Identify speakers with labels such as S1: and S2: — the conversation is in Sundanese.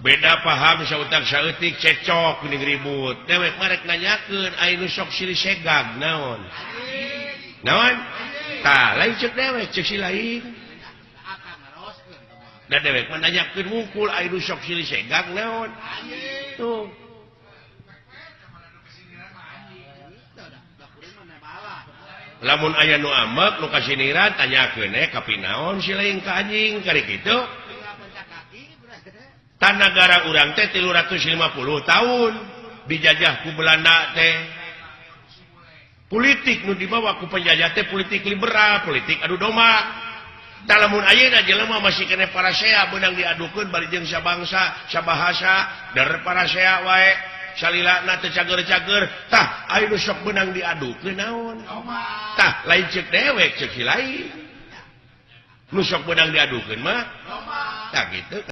S1: Beda paham sautak saeutik, cekcok geuning, ribut. Dewek mah rek nanyakeun, aya nu sok silih segag naon? Naon? Tah, lain cek dewek, cek si lain. Da dewek mah nanyakeun wungkul, aya nu sok silih segag naon? Tuh. Lamun aya nu ambek, nu kasiniran, tanyakeun kapinaon si lain ka anjing kari kitu. Tan nagara urang teh 350 tahun dijajah ku Belanda teh. Politik nu dibawa ku penjajah teh politik liberal, politik adu domba. Tah, lamun ayeuna jelema masih keneh parasea beunang diadukeun bari jeung sabangsa, sabahasa, dar parasea wae salilana teu cager-cager. Tah, aya nu sok beunang diadukeun naon? Tah, lain cek dewek, cek si lain. Nu sok beunang diadukeun mah tah kitu.